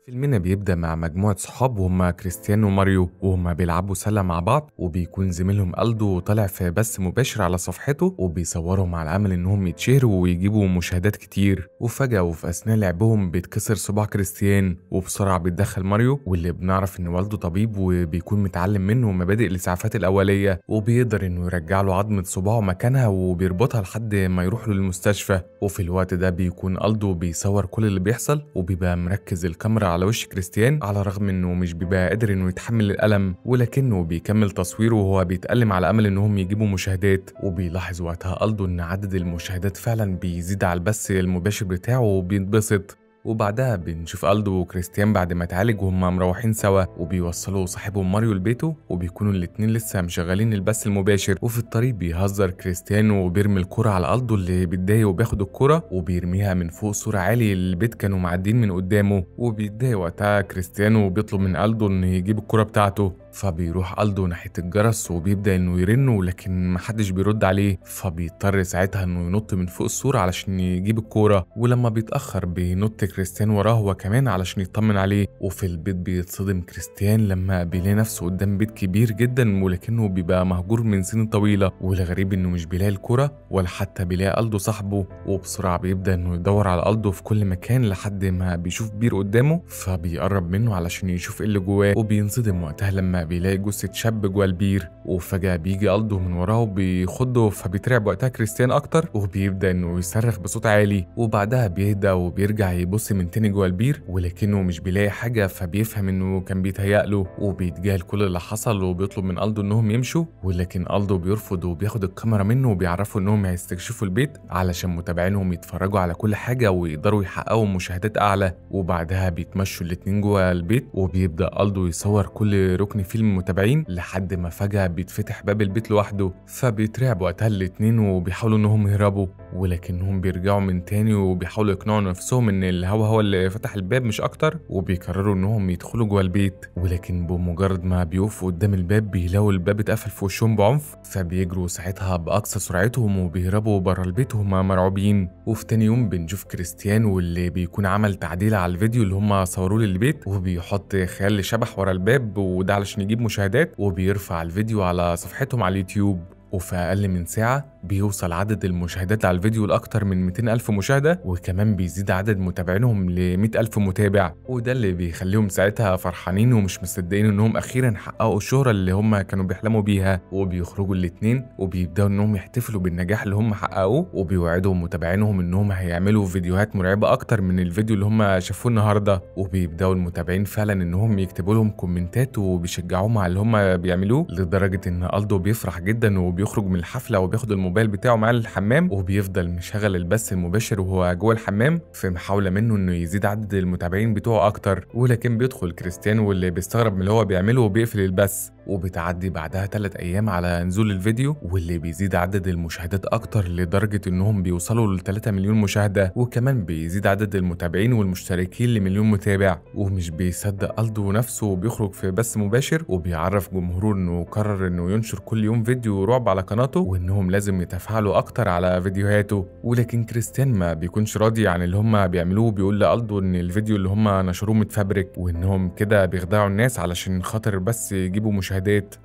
فيلمنا بيبدأ مع مجموعة صحاب وهما كريستيان وماريو، وهما بيلعبوا سلة مع بعض، وبيكون زميلهم ألدو طالع في بث مباشر على صفحته وبيصورهم على أمل إنهم يتشهروا ويجيبوا مشاهدات كتير. وفجأة وفي أثناء لعبهم بيتكسر صباع كريستيان، وبسرعة بيتدخل ماريو واللي بنعرف إن والده طبيب وبيكون متعلم منه مبادئ الإسعافات الأولية، وبيقدر إنه يرجع له عظمة صباعه مكانها وبيربطها لحد ما يروح له المستشفى. وفي الوقت ده بيكون ألدو بيصور كل اللي بيحصل وبيبقى مركز الكاميرا على وش كريستيان، على الرغم انه مش بيبقى قادر انه يتحمل الالم، ولكنه بيكمل تصويره وهو بيتألم على امل انهم يجيبوا مشاهدات. وبيلاحظ وقتها ألدو ان عدد المشاهدات فعلا بيزيد على البث المباشر بتاعه وبينبسط. وبعدها بنشوف ألدو وكريستيان بعد ما اتعالج وهم مروحين سوا، وبيوصلوا صاحبهم ماريو لبيته، وبيكونوا الاتنين لسه مشغلين البث المباشر. وفي الطريق بيهزر كريستيان وبيرمي الكرة على ألدو اللي بيتضايق وبياخد الكرة وبيرميها من فوق سور عالي للبيت كانوا معديين من قدامه. وبيتضايق وقتها كريستيان وبيطلب من ألدو انه يجيب الكرة بتاعته، فبيروح ألدو ناحية الجرس وبيبدأ انه يرنه، لكن محدش بيرد عليه، فبيضطر ساعتها انه ينط من فوق السور علشان يجيب الكورة. ولما بيتأخر بينط كريستيان وراه هو كمان علشان يطمن عليه. وفي البيت بيتصدم كريستيان لما بيلاقي نفسه قدام بيت كبير جدا، ولكنه بيبقى مهجور من سنين طويلة، والغريب انه مش بيلاقي الكرة ولا حتى بيلاقي ألدو صاحبه. وبسرعة بيبدأ انه يدور على ألدو في كل مكان لحد ما بيشوف بير قدامه، فبيقرب منه علشان يشوف ايه اللي جواه. وبينصدم وقتها لما بيلاقي جثة شاب جوه البير، وفجأة بيجي ألدو من وراه وبيخضه، فبيترعب وقتها كريستيان أكتر وبيبدأ إنه يصرخ بصوت عالي. وبعدها بيهدى وبيرجع يبص من تاني جوه البير، ولكنه مش بيلاقي حاجة، فبيفهم إنه كان بيتهيأ له، وبيتجاهل كل اللي حصل وبيطلب من ألدو إنهم يمشوا، ولكن ألدو بيرفض وبياخد الكاميرا منه وبيعرفوا إنهم هيستكشفوا البيت علشان متابعينهم يتفرجوا على كل حاجة ويقدروا يحققوا مشاهدات أعلى. وبعدها بيتمشوا الاتنين جوه البيت، وبيبدأ ألدو يصور كل ركن فيه المتابعين لحد ما فجأة بيتفتح باب البيت لوحده، فبيترعب وقتها الاتنين وبيحاولوا انهم يهربوا، ولكنهم بيرجعوا من تاني وبيحاولوا يقنعوا نفسهم ان الهوا هو اللي فتح الباب مش اكتر، وبيقرروا انهم يدخلوا جوه البيت. ولكن بمجرد ما بيقفوا قدام الباب بيلاقوا الباب اتقفل في وشهم بعنف، فبيجروا ساعتها باقصى سرعتهم وبيهربوا بره البيت وهما مرعوبين. وفي تاني يوم بنشوف كريستيان واللي بيكون عمل تعديل على الفيديو اللي هما صوروه للبيت، وبيحط خيال شبح ورا الباب وده علشان يجيب مشاهدات، وبيرفع الفيديو على صفحتهم على اليوتيوب. وفي أقل من ساعة بيوصل عدد المشاهدات على الفيديو لأكتر من 200 ألف مشاهدة، وكمان بيزيد عدد متابعينهم ل 100 ألف متابع، وده اللي بيخليهم ساعتها فرحانين ومش مصدقين إنهم أخيرا حققوا الشهرة اللي هم كانوا بيحلموا بيها. وبيخرجوا الاتنين وبيبدأوا إنهم يحتفلوا بالنجاح اللي هم حققوه، وبيوعدوا متابعينهم إنهم هيعملوا فيديوهات مرعبة أكتر من الفيديو اللي هم شافوه النهاردة. وبيبدأوا المتابعين فعلا إنهم يكتبوا لهم كومنتات وبيشجعوهم على اللي هم بيعملوه، لدرجة إن ألدو بيفرح جدا وبيخرج من الحفلة وبياخد الموبايل بتاعه معاه للحمام، وبيفضل مشغل البث المباشر وهو جوه الحمام في محاولة منه انه يزيد عدد المتابعين بتوعه اكتر. ولكن بيدخل كريستيان واللي بيستغرب من اللي هو بيعمله وبيقفل البث. وبتعدي بعدها 3 ايام على نزول الفيديو، واللي بيزيد عدد المشاهدات اكتر لدرجة انهم بيوصلوا ل 3 مليون مشاهدة، وكمان بيزيد عدد المتابعين والمشتركين لمليون متابع. ومش بيصدق ألدو نفسه وبيخرج في بث مباشر وبيعرف جمهوره انه قرر انه ينشر كل يوم فيديو رعب على قناته، وانهم لازم يتفاعلوا اكتر على فيديوهاته. ولكن كريستيان ما بيكونش راضي عن اللي هم بيعملوه، وبيقول لألدو ان الفيديو اللي هم نشروه متفبرك وانهم كده بيخدعوا الناس علشان خاطر بس يجيبوا مشاهدات.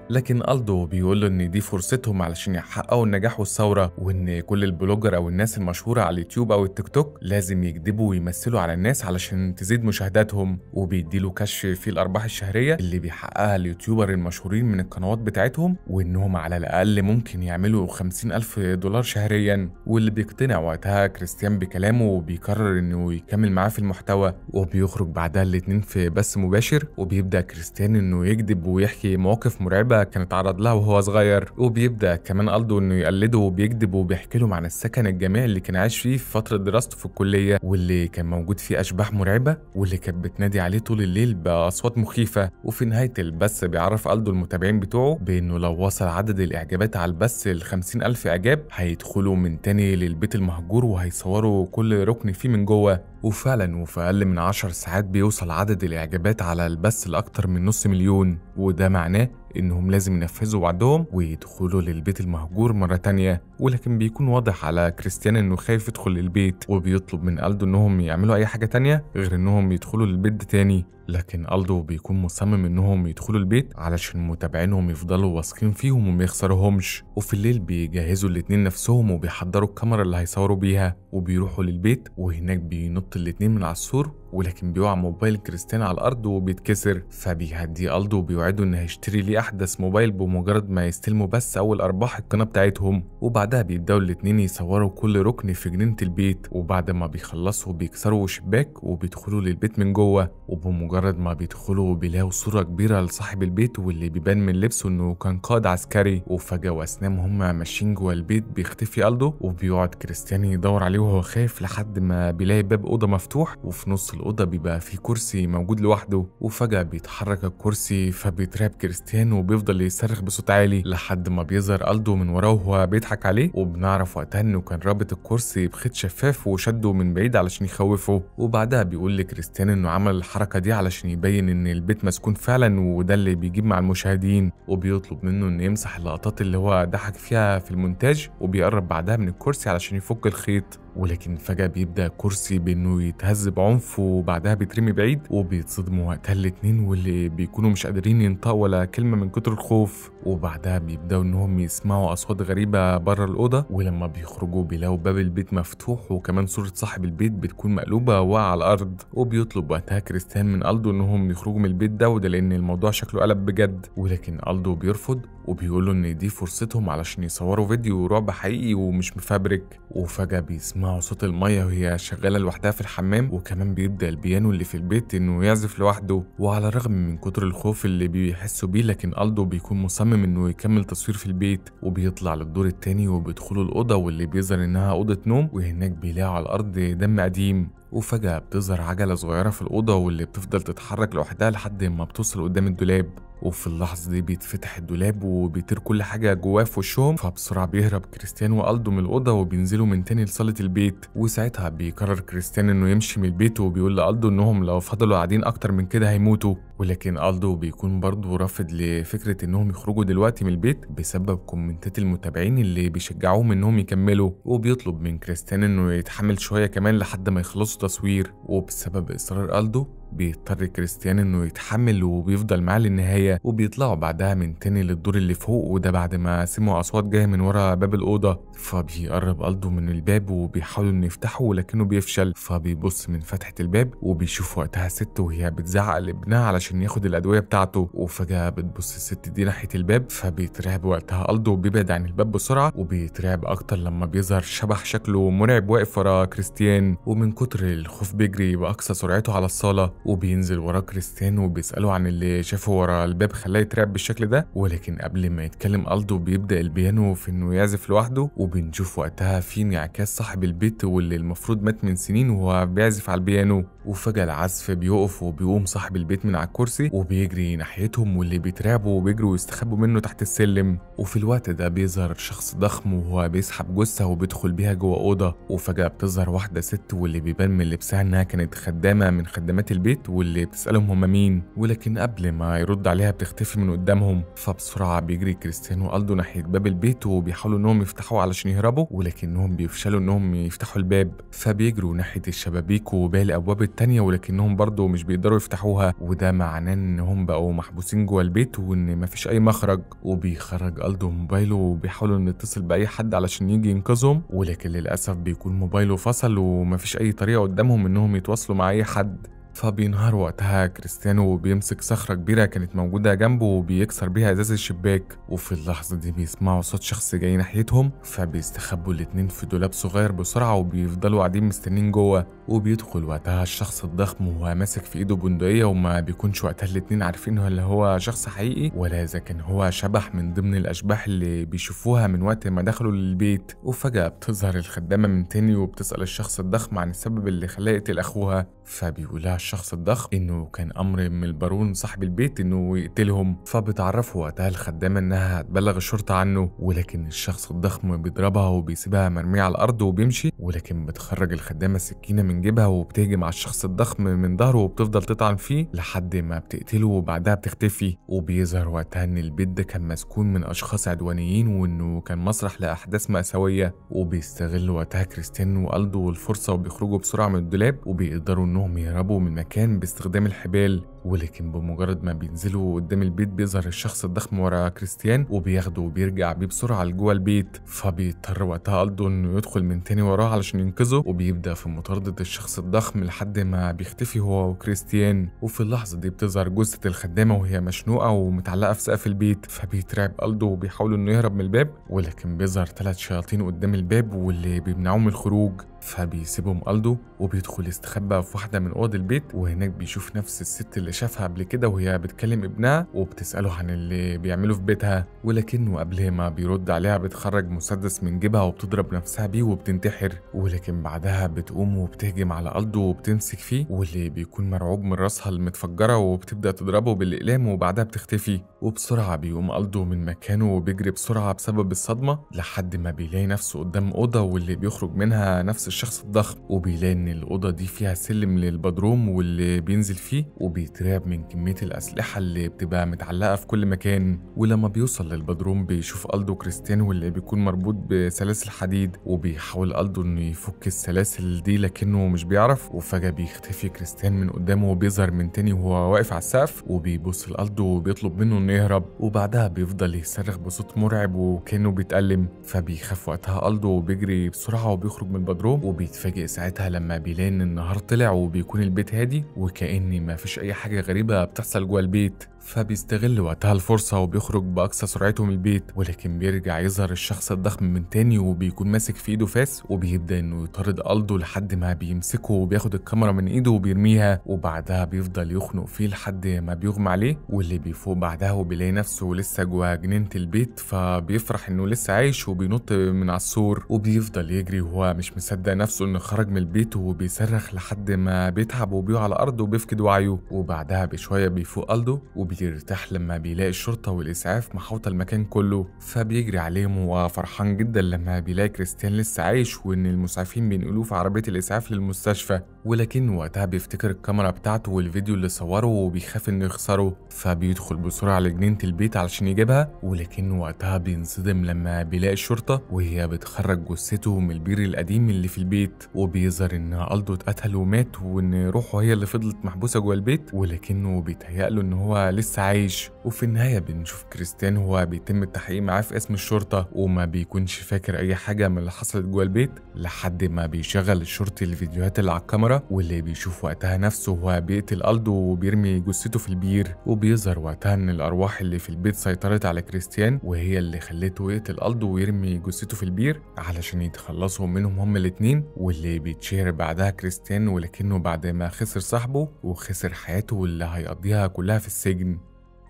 لكن ألدو بيقول له ان دي فرصتهم علشان يحققوا النجاح والثورة، وان كل ال blogger او الناس المشهورة على اليوتيوب او التيك توك لازم يكذبوا ويمثلوا على الناس علشان تزيد مشاهداتهم. وبيديله كشف في الارباح الشهرية اللي بيحققها ال YouTuber المشهورين من القنوات بتاعتهم، وانهم على الاقل ممكن يعملوا 50 ألف دولار شهريا. واللي بيقتنع وقتها كريستيان بكلامه وبيقرر انه يكمل معاه في المحتوى. وبيخرج بعدها الاتنين في بث مباشر، وبيبدأ كريستيان انه يكذب ويحكي مواقف مرعبة كان اتعرض لها وهو صغير. وبيبدأ كمان ألدو انه يقلده وبيكذب وبيحكي لهم عن السكن الجامعي اللي كان عايش فيه في فترة دراسته في الكلية، واللي كان موجود فيه أشباح مرعبة واللي كانت بتنادي عليه طول الليل بأصوات مخيفة. وفي نهاية البث بيعرف ألدو المتابعين بتوعه بانه لو وصل عدد الإعجابات على البث ل 50 ألف إعجاب هيدخلوا من تاني للبيت المهجور وهيصوروا كل ركن فيه من جوه. وفعلا وفي أقل من 10 ساعات بيوصل عدد الإعجابات على البث لأكتر من 500,000، وده معناه انهم لازم ينفذوا وعدهم ويدخلوا للبيت المهجور مرة تانية. ولكن بيكون واضح على كريستيان انه خايف يدخل للبيت، وبيطلب من ألدو انهم يعملوا اي حاجة تانية غير انهم يدخلوا للبيت ده تاني. لكن ألدو بيكون مصمم انهم يدخلوا البيت علشان متابعينهم يفضلوا واثقين فيهم وما يخسرهمش. وفي الليل بيجهزوا الاتنين نفسهم وبيحضروا الكاميرا اللي هيصوروا بيها وبيروحوا للبيت، وهناك بينط الاتنين من على السور، ولكن بيقع موبايل كريستيان على الارض وبيتكسر. فبيهديه ألدو وبيوعده ان هيشتري ليه احدث موبايل بمجرد ما يستلموا بس اول ارباح القناة بتاعتهم. وبعدها بيبداوا الاتنين يصوروا كل ركن في جنينة البيت، وبعد ما بيخلصوا بيكسروا شباك وبيدخلوا للبيت من جوه. وبمجرد ما بيدخلوا بيلاقوا صوره كبيرة لصاحب البيت واللي بيبان من لبسه انه كان قائد عسكري. وفجاة واثناء ما هم ماشيين جوه البيت بيختفي ألدو، وبيقعد كريستيان يدور عليه وهو خايف لحد ما بيلاقي باب اوضة مفتوح، وفي نص الأوضة بيبقى في كرسي موجود لوحده. وفجأة بيتحرك الكرسي فبيترعب كريستيان وبيفضل يصرخ بصوت عالي لحد ما بيظهر ألدو من وراه وهو بيضحك عليه، وبنعرف وقتها انه كان رابط الكرسي بخيط شفاف وشده من بعيد علشان يخوفه. وبعدها بيقول لكريستيان انه عمل الحركة دي علشان يبين ان البيت مسكون فعلا وده اللي بيجيب مع المشاهدين، وبيطلب منه انه يمسح اللقطات اللي هو ضحك فيها في المونتاج، وبيقرب بعدها من الكرسي علشان يفك الخيط. ولكن فجأة بيبدأ كرسي بإنه يتهز بعنف وبعدها بيترمي بعيد، وبيتصدموا وقتها الاتنين واللي بيكونوا مش قادرين ينطقوا ولا كلمة من كتر الخوف. وبعدها بيبدأوا إنهم يسمعوا أصوات غريبة بره الأوضة، ولما بيخرجوا بيلاقوا باب البيت مفتوح وكمان صورة صاحب البيت بتكون مقلوبة واقعة على الأرض. وبيطلب وقتها كريستيان من ألدو إنهم يخرجوا من البيت ده، وده لأن الموضوع شكله قلب بجد. ولكن ألدو بيرفض وبيقوله إن دي فرصتهم علشان يصوروا فيديو رعب حقيقي ومش مفبرك. وفجأة بيسمعوا صوت المية وهي شغالة لوحدها في الحمام، وكمان بيبدأ البيانو اللي في البيت انه يعزف لوحده. وعلى الرغم من كتر الخوف اللي بيحسوا بيه لكن ألدو بيكون مصمم انه يكمل تصوير في البيت، وبيطلع للدور التاني وبيدخلوا الأوضة واللي بيظهر انها أوضة نوم، وهناك بيلاقوا على الأرض دم قديم. وفجأة بتظهر عجلة صغيرة في الأوضة واللي بتفضل تتحرك لوحدها لحد ما بتوصل قدام الدولاب. وفي اللحظة دي بيتفتح الدولاب وبيطير كل حاجة جواه في وشهم، فبسرعة بيهرب كريستيان وألدو من الأوضة وبينزلوا من تاني لصالة البيت. وساعتها بيقرر كريستيان إنه يمشي من البيت، وبيقول لألدو إنهم لو فضلوا قاعدين أكتر من كده هيموتوا. ولكن ألدو بيكون برضه رافض لفكرة إنهم يخرجوا دلوقتي من البيت بسبب كومنتات المتابعين اللي بيشجعوهم إنهم يكملوا، وبيطلب من كريستيان إنه يتحمل شوية كمان لحد ما يخلصوا تصوير. وبسبب إصرار ألدو بيضطر كريستيان انه يتحمل وبيفضل معاه للنهاية. وبيطلعوا بعدها من تاني للدور اللي فوق، وده بعد ما سمعوا اصوات جاية من ورا باب الاوضة. فبيقرب ألدو من الباب وبيحاولوا انه يفتحه ولكنه بيفشل، فبيبص من فتحه الباب وبيشوف وقتها ست وهي بتزعق لابنها علشان ياخد الادوية بتاعته. وفجاة بتبص الست دي ناحية الباب، فبيترعب وقتها ألدو وبيبعد عن الباب بسرعة. وبيترعب اكتر لما بيظهر شبح شكله مرعب واقف ورا كريستيان، ومن كتر الخوف بيجري باقصى سرعته على الصاله. وبينزل وراه كريستيان وبيسأله عن اللي شافه ورا الباب خلاه يترعب بالشكل ده. ولكن قبل ما يتكلم ألدو بيبدأ البيانو في انه يعزف لوحده، وبنشوف وقتها في انعكاس صاحب البيت واللي المفروض مات من سنين وهو بيعزف على البيانو. وفجأة العزف بيقف وبيقوم صاحب البيت من على الكرسي وبيجري ناحيتهم، واللي بيترعبوا وبيجروا يستخبوا منه تحت السلم. وفي الوقت ده بيظهر شخص ضخم وهو بيسحب جثة وبيدخل بيها جوه أوضة. وفجأة بتظهر واحدة ست واللي بيبان من لبسها انها كانت خدامة من خدامات البيت، واللي بتسألهم هما مين، ولكن قبل ما يرد عليها بتختفي من قدامهم. فبسرعة بيجري كريستيان وألدو ناحية باب البيت وبيحاولوا انهم يفتحوه علشان يهربوا، ولكنهم بيفشلوا انهم يفتحوا الباب. فبيجروا ناحية الشبابيك وباقي الأبواب التانية ولكنهم برضه مش بيقدروا يفتحوها، وده معناه انهم بقوا محبوسين جوه البيت وان مفيش أي مخرج. وبيخرج ألدو موبايله وبيحاولوا ان يتصل بأي حد علشان يجي ينقذهم، ولكن للأسف بيكون موبايله فصل ومفيش أي طريقة قدامهم انهم يتواصلوا مع أي حد. فبينهار وقتها كريستيانو وبيمسك صخرة كبيرة كانت موجودة جنبه وبيكسر بيها ازاز الشباك. وفي اللحظة دي بيسمعوا صوت شخص جاي ناحيتهم، فبيستخبوا الاتنين في دولاب صغير بسرعة وبيفضلوا قاعدين مستنين جوه. وبيدخل وقتها الشخص الضخم وهو ماسك في ايده بندقية، وما بيكونش وقتها الاتنين عارفين هل هو شخص حقيقي ولا اذا كان هو شبح من ضمن الاشباح اللي بيشوفوها من وقت ما دخلوا للبيت. وفجأة بتظهر الخدامة من تاني وبتسأل الشخص الضخم عن السبب اللي خلاه يقتل اخوها، فبيقولها الشخص الضخم انه كان امر من البارون صاحب البيت انه يقتلهم. فبتعرفه وقتها الخدامة انها هتبلغ الشرطة عنه، ولكن الشخص الضخم بيضربها وبيسيبها مرمية على الارض وبيمشي. ولكن بتخرج الخدامة السكينة من جيبها وبتهجم على الشخص الضخم من ظهره وبتفضل تطعن فيه لحد ما بتقتله، وبعدها بتختفي. وبيظهر وقتها ان البيت ده كان مسكون من اشخاص عدوانيين وانه كان مسرح لاحداث مأساوية. وبيستغل وقتها كريستيان والدو الفرصة وبيخرجوا بسرعة من الدولاب وبيقدروا انهم يهربوا من المكان باستخدام الحبال. ولكن بمجرد ما بينزلوا قدام البيت بيظهر الشخص الضخم ورا كريستيان وبياخده وبيرجع بيه بسرعة لجوه البيت. فبيضطر وقتها ألدو انه يدخل من تاني وراه علشان ينقذه، وبيبدأ في مطاردة الشخص الضخم لحد ما بيختفي هو وكريستيان. وفي اللحظة دي بتظهر جثة الخدامة وهي مشنوقة ومتعلقة في سقف البيت، فبيترعب ألدو وبيحاول انه يهرب من الباب، ولكن بيظهر 3 شياطين قدام الباب واللي بيمنعوه من الخروج. فبيسيبهم ألدو وبيدخل يستخبى في واحدة من أوض البيت، وهناك بيشوف نفس الست اللي شافها قبل كده وهي بتكلم ابنها وبتسأله عن اللي بيعمله في بيتها، ولكنه قبل ما بيرد عليها بتخرج مسدس من جيبها وبتضرب نفسها بيه وبتنتحر. ولكن بعدها بتقوم وبتهجم على ألدو وبتمسك فيه، واللي بيكون مرعوب من راسها المتفجرة وبتبدأ تضربه بالإقلام وبعدها بتختفي. وبسرعة بيقوم ألدو من مكانه وبيجري بسرعة بسبب الصدمة لحد ما بيلاقي نفسه قدام أوضة واللي بيخرج منها نفس الشخص الضخم، وبيلاقي ان الأوضة دي فيها سلم للبدروم واللي بينزل فيه، وبيترعب من كمية الأسلحة اللي بتبقى متعلقة في كل مكان. ولما بيوصل للبدروم بيشوف ألدو كريستيان واللي بيكون مربوط بسلاسل حديد، وبيحاول ألدو انه يفك السلاسل دي لكنه مش بيعرف. وفجأة بيختفي كريستيان من قدامه وبيظهر من تاني وهو واقف على السقف، وبيبص لألدو وبيطلب منه انه يهرب، وبعدها بيفضل يصرخ بصوت مرعب وكأنه بيتألم. فبيخاف وقتها ألدو وبيجري بسرعة وبيخرج من البدروم، وبيتفاجئ ساعتها لما بيلاقي ان النهار طلع وبيكون البيت هادي وكأن ما فيش اي حاجة غريبة بتحصل جوه البيت. فبيستغل وقتها الفرصة وبيخرج بأقصى سرعته من البيت، ولكن بيرجع يظهر الشخص الضخم من تاني وبيكون ماسك في ايده فاس، وبيبدأ انه يطارد ألدو لحد ما بيمسكه وبياخد الكاميرا من ايده وبيرميها، وبعدها بيفضل يخنق فيه لحد ما بيغمى عليه. واللي بيفوق بعدها وبيلاقي نفسه لسه جوه جنينة البيت، فبيفرح انه لسه عايش وبينط من على السور وبيفضل يجري وهو مش مصدق نفسه انه خرج من البيت، وبيصرخ لحد ما بيتعب وبيقع على الارض وبيفقد وعيه. وبعدها بشوية بيفوق ألدو وبيرتاح لما بيلاقي الشرطة والإسعاف محاوطة المكان كله، فبيجري عليهم وفرحان جدا لما بيلاقي كريستيان لسه عايش وإن المسعفين بينقلوه في عربية الإسعاف للمستشفى. ولكن وقتها بيفتكر الكاميرا بتاعته والفيديو اللي صوره وبيخاف إنه يخسره، فبيدخل بسرعة لجنينة البيت علشان يجيبها. ولكن وقتها بينصدم لما بيلاقي الشرطة وهي بتخرج جثته من البير القديم اللي في البيت، وبيظهر إن ألدو اتقتل ومات وإن روحه هي اللي فضلت محبوسة جوه البيت، ولكنه بيتهيأ له إن هو لسه عايش. وفي النهاية بنشوف كريستيان هو بيتم التحقيق معاه في اسم الشرطة وما بيكونش فاكر أي حاجة من اللي حصلت جوه البيت، لحد ما بيشغل الشرطي الفيديوهات اللي على الكاميرا، واللي بيشوف وقتها نفسه وهو بيقتل ألدو وبيرمي جثته في البير. وبيظهر وقتها إن الأرواح اللي في البيت سيطرت على كريستيان وهي اللي خلته يقتل ألدو ويرمي جثته في البير علشان يتخلصوا منهم هما الاتنين. واللي بيتشهر بعدها كريستيان، ولكنه بعد ما خسر صاحبه وخسر حياته واللي هيقضيها كلها في السجن.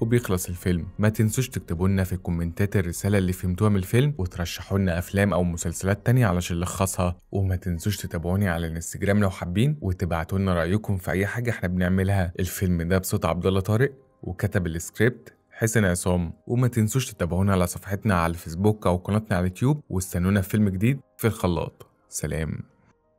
وبيخلص الفيلم. ما تنسوش تكتبوا لنا في الكومنتات الرسالة اللي فهمتوها من الفيلم، وترشحوا لنا افلام او مسلسلات تانية علشان نلخصها. وما تنسوش تتابعوني على الانستجرام لو حابين، وتبعتوا لنا رأيكم في اي حاجة احنا بنعملها. الفيلم ده بصوت عبد الله طارق، وكتب السكريبت حسن عصام. وما تنسوش تتابعونا على صفحتنا على الفيسبوك او قناتنا على اليوتيوب، واستنونا في فيلم جديد في الخلاط. سلام.